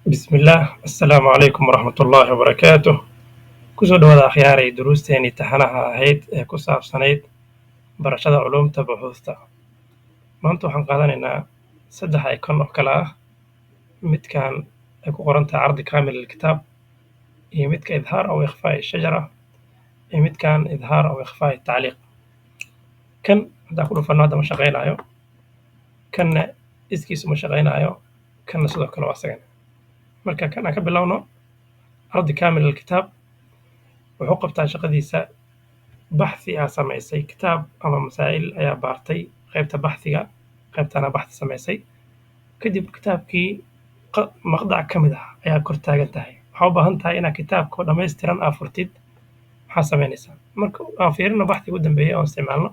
Bismillaah, assalaamu calaykum waraxmatullaahi wabarakaatuh. Kusoo dhawaada, akhyaaray, duruusteenii taxanaha ahayd ee ku saabsanayd barashada culuumta buxuusta. Maanta waxaan qaadanaynaa saddex icon oo kale ah: midkan ay ku qoran tahay عرض كامل للكتاب, iyo midka إظهار أو إخفاء الشجرة, iyo midkan إظهار أو إخفاء التعليق. Kan haddaan ku dhufanno, hadda ma shaqaynayo. Kanna iskiisu ma shaqaynayo. Kanna sidoo kale waa isagan. Marka kan aan ka bilowno, عرض كامل للكتاب, wuxuu qabtaa shaqadiisa baxthi aa samaysay kitaab ama masaa'il ayaa baartay, qaybta baxthiga, qaybtana baxthi samaysay. Kadib kitaabkii maqdac ka mid ah ayaa kor taagan tahay. Waxaa u baahan tahay inaad kitaabka oo dhammaystiran aa furtid. Maxaa samaynaysaa? Marka aan fiirino baxthiga u dambeeyay oon isticmaalno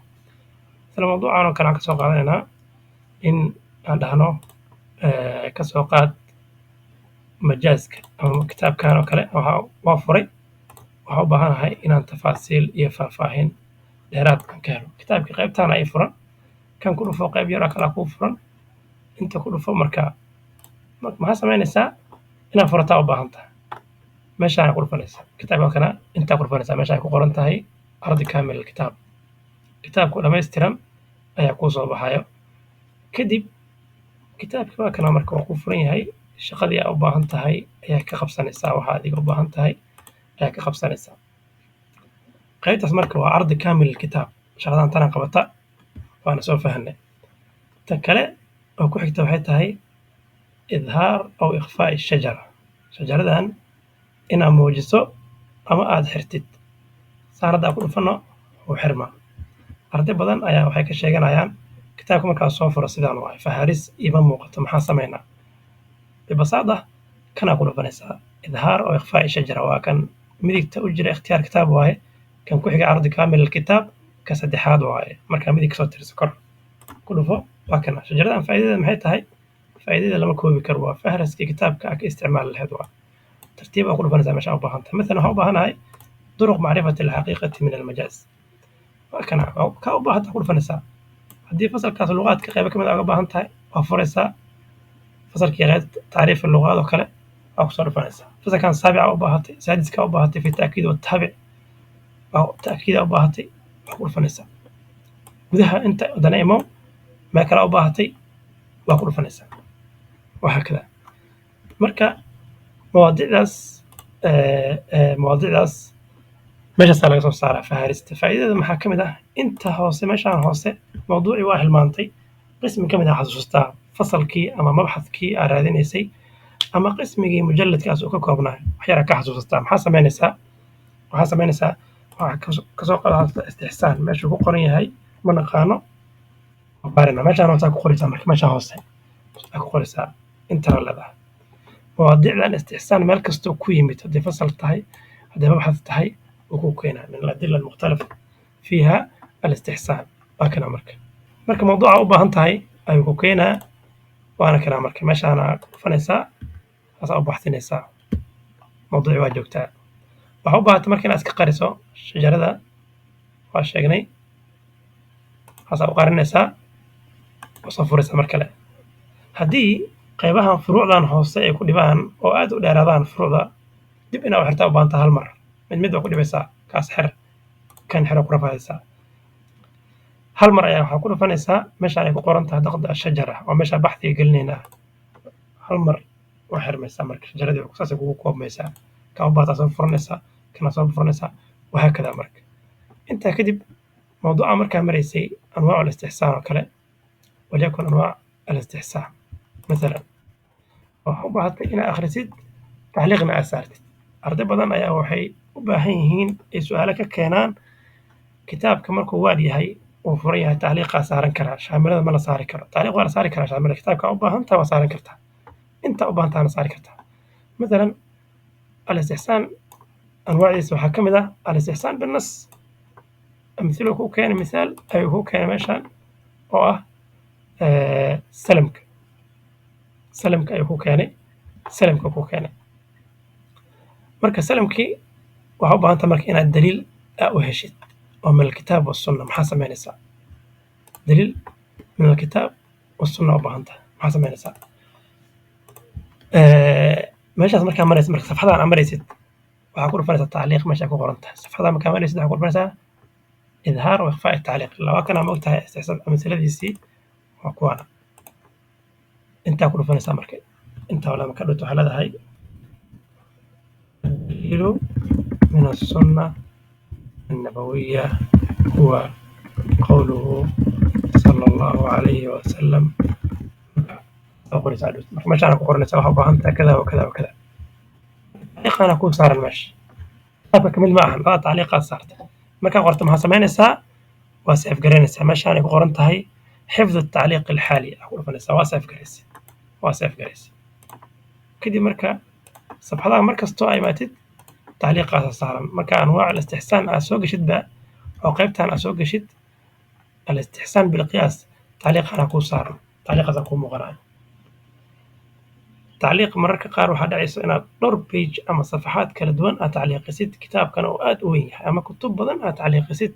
isla mawduucan oo kale, aan kasoo qaadanaynaa in aan dhahno kasoo qaad majaaska ama kitaabkan oo kale. Waa furay. Waxaa u baahanahay inaan tafaasiil iyo faahfaahin dheeraad aan ka helo kitaabkii. Qaybtaan ay furan, kan ku dhufo, qayb yar oo kalaa kuu furan, inta ku dhufo. Marka maxaa samaynaysaa? Inaad furataa u baahan tahay. Meeshaan ku dhufanaysaa kitaabka kana, intaa ku dhufanaysaa meesha ay ku qoran tahay عرض كامل الكتاب. Kitaabku dhammaystiran ayaa kuu soo baxayo. Kadib kitaabkii waa kana. Marka waa kuu furan yahay. Shaqadii aa u baahan tahay ayaa ka qabsanaysaa. Waxa adiga u baahan tahay ayaa ka qabsanaysaa qaybtaas. Marka waa عرض كامل الكتاب. Shaqadan tana qabata waana soo fahanay. Tan kale oo ku xigta waxay tahay إظهار أو إخفاء الشجرة, shajaradan inaad muujiso ama aad xirtid. Saan hadda aan ku dhufano, wuu xirmaa. Arday badan ayaa waxay ka sheeganayaan kitaabka markaa soo furo sidaan waay, faharis ima muuqato, maxaan samaynaa? ببساطة kanaa ku dhufanaysaa, إظهار أو إخفاء الشجرة. Waa kan midigta u jira, اختيار كتاب waaye. Kan ku xiga عرض كامل الكتاب, ka saddexaad waaye. Markaa midig kasoo tirso, kor ku dhufo, waa kana. Shajaradan faa'iidadeeda maxay tahay? Faa'iidada lama koobi karo. Waa fahraskii kitaabka aad ka isticmaali lahayd. Waa tartiib aa ku dhufanaysaa meesha u baahan tahay. Mathalan, waxaan u baahanahay طرق معرفة الحقيقة من المجاز. Waa kana. Kaa u baahan tahay ku dhufanaysaa. Haddii fasalkaas luqaadka qaybo kamid ah uga baahan tahay, waa furaysaa fasalkii qayb تعريف اللغات oo kale, waa kusoo dhufanaysaa. Fasalkan saabica u baahatay, saadiska u baahatay, في التأكيد والتابع, waa ta'kiida u baahatay, waa ku dhufanaysaa. Gudaha inta haddana imow, meel kale u baahatay, waa ku dhufanaysaa, wahaakada. Marka mawaadiicdaas meeshaasaa laga soo saaraa faharista. Faa'iidada maxaa ka mid ah? Inta hoose, meeshaan hoose, mawduucii waa hilmaantay, qismi ka mid ah xasuustaa, fasalkii ama mabxadkii aa raadinaysay ama qismigii mujalladkaas uu ka koobnaa wax yaraa ka xasuusataa. Maxaa samaynaysaa? Waxaa samaynaysaa, waxaa kasoo qaadata istixsaan. Meeshuu ku qoran yahay ma naqaano, baarina. Meeshaan hoose ku qoraysaa. Marka meeshaan hoose aa ku qoraysaa, intana leedahay mawaadiicdan istixsaan meel kastoo ku yimid, hadday fasal tahay, hadday mabxad tahay, wuu ku keenaa من الأدلة المختلف فيها الاستحسان. Waa kana. Marka mawduuca u baahan tahay ayuu ku keenaa, waana kana. Marka meeshaana ku dhufanaysaa, saasaa u baxsinaysaa, mawduuci waa joogtaa. Waxaa u baahatay marka inaad iska qariso shajarada, waa sheegnay, saasaa u qarinaysaa, waa soo furaysaa mar kale. Haddii qaybahan furuucdan hoose ay ku dhibaan oo aad u dheeraadaan furuucda, dib inaa u xirtaa u baahan tahay, hal mar mid mid baa ku dhibaysaa, kaas xer, kan xero, ku rafaadaysaa. Hal mar ayaa waxaa ku dhufanaysaa meeshaan ay ku qoran tahay ضغط الشجرة, oo meesha baxdiga gelinaynaa. Hal mar waa xirmaysaa. Marka shajaradii saasay kugu koobmaysaa. Kaa u baahataa soo furanaysaa, kana soo furanaysaa, wahaakada. Marka intaa kadib, mawduuca markaa maraysay أنواع الاستحسان oo kale, وليكن أنواع الاستحسان مثلا, waxaa u baahatay inaad akhrisid, tacliiqna aad saartid. Arday badan ayaa waxay u baahan yihiin ay su'aalo ka keenaan kitaabka markuu waad yahay, uu furan yahay, tacliiqaa saaran karaa, shaamilada ma la saari karo? Tacliiq waa la saari karaa. Shaamilada kitaabka u baahan tahay waa saaran kartaa, inta u baahan tahana saari kartaa. Mathalan, الاستحسان anwaacdiisa waxaa ka mid ah الاستحسان بالنص. أمثلة ku keenay, misaal ayuu ku keenay meeshan oo ah salamka. Salamka ayuu ku keenay, salamka ku keenay. Marka salamkii waxaa u baahan tahay marka inaad daliil aa u heshid oo من الكتاب والسنة. Maxaa samaynaysaa? Daliil من الكتاب والسنة u baahan tahay, maxaa samaynaysaa? Meeshaas markaa maraysid, marka safxadan aad maraysid, waxaa ku dhufanaysaa tacliiq meesha ay ku qoran tahay. Safxadan markaa maraysid, waxaa ku dhufanaysaa إظهار وإخفاء التعليق. Laba kana ma ogtahay? Istixsaan amsaladiisii waa kuwana. Intaa ku dhufanaysaa. Marka intaa wala ka dhunto, waxaa leedahay الدليل من السنة النبوية هو قوله صلى الله عليه وسلم. Soo qoraysaa hadhowto. Marka meeshaan ku qoranaysaa waxaa u baahan tahay kada wa kada wa kada. Tacliiqaana kuu saaran meesha, kitaabka kamid ma ahan, adaa tacliiqaad saarta. Markaa qorto, maxaa samaynaysaa? Waa save garaynaysaa. Meeshaan ay ku qoran tahay حفظ التعليق الحالي aa ku dhufanaysaa. Waa save garaysay, waa save garaysay. Kadib marka safxadaha mar kastoo ay imaatid, tacliiqaasa saaran. Marka أنواع الاستحسان aad soo geshidba oo qaybtan aad soo geshid الاستحسان بالقياس, tacliiqaana kuu saaran, tacliiqaasaa kuu muuqanaya. Tacliiq mararka qaar waxaa dhacayso inaad dhowr page ama safaxaad kala duwan aad tacliiqisid, kitaabkana uu aad u weyn yahay, ama kutub badan aad tacliiqisid,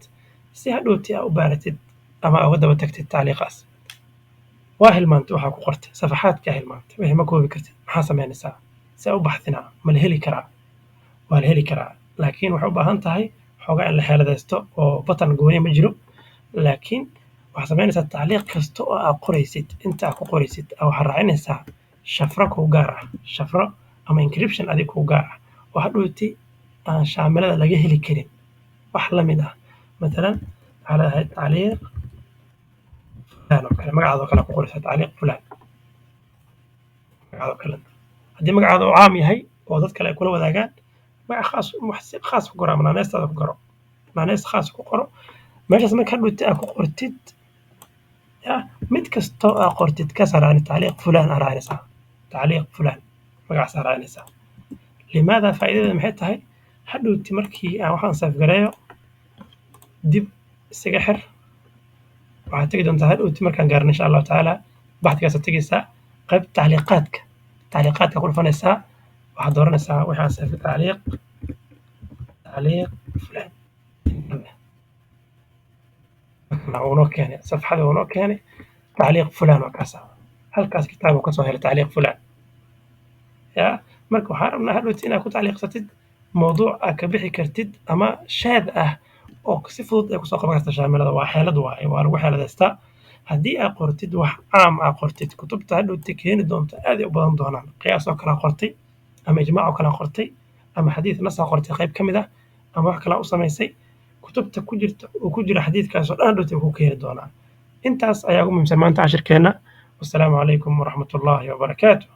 si hadhowti aad u baaratid ama aad uga daba tagtid tacliiqaas. Waa hilmaantay waxaa ku qortay, safaxaadkaa hilmaantay, wixii ma koobi kartid. Maxaa samaynaysaa? See u baxdinaa? Ma la heli karaa? Waa la heli karaa, laakiin waxay u baahan tahay xoogaa in la xeeladaysto oo batan gooni ma jiro. Laakiin waxaad samaynaysaa, tacliiq kasta oo aad qoraysid, inta aad ku qoraysid waxaad raacinaysaa shafro kuu gaar ah, shafro ama encryption adig kuu gaar ah oo hadhowti aan shaamilada laga heli karin wax la mid ah. Matalan, waxaa leedahay tacliiq fulaan oo kale, magacaada oo kale ku qoraysaa, tacliiq fulaan, magacaada oo kale. Haddii magacaada uu caam yahay oo dad kale ay kula wadaagaan, magac khaas, wax si khaas ku qoro ama naaneystaada ku garo, naaneys khaas ku qoro meeshaas. Marka hadhowti aad ku qortid ya mid kastoo aad qortid, ka saarani tacliiq fulaan aa raacinaysaa, tacliiq fulaan magacaasaa raacinaysaa. لماذا? Faa'iidada maxay tahay? Hadhowti markii aan waxaan save gareeyo, dib isaga xir. Waxaad tegi doontaa hadhowti markaan gaarno, insha Allahu tacaala, baxdigaasaad tegeysaa, qayb tacliiqaadka, tacliiqaadka ku dhufanaysaa. Waxaad dooranaysaa waxaan save, tacliiq, tacliiq fulaan. Wuu noo keenay safxadii, wuu noo keenay tacliiq fulaan. Waa kaasa, halkaas kitaab uu kasoo helay tacliiq fulaan ya. Marka waxaan rabnaa hadhowti inaad ku tacliiqsatid mawduuc aad ka bixi kartid ama shaad ah oo si fudud ay kusoo qaban karta shaamilada. Waa xeelad waaye, waa lagu xeeladaystaa. Haddii aad qortid wax caam ah qortid, kutubta hadhowti keeni doonto aad ay u badan doonaan. Qiyaas oo kale qortay ama ijmaac oo kale qortay ama xadiis nasaa qortay qayb ka mid ah ama wax kale u samaysay, kutubta ku jirta uu ku jira xadiidkaas oo dhan hadhowti ku keeni doonaan. Intaas ayaa ugu muhiimsan maanta cashirkeenna. Wassalaamu calaykum waraxmatullaahi wabarakaatuh.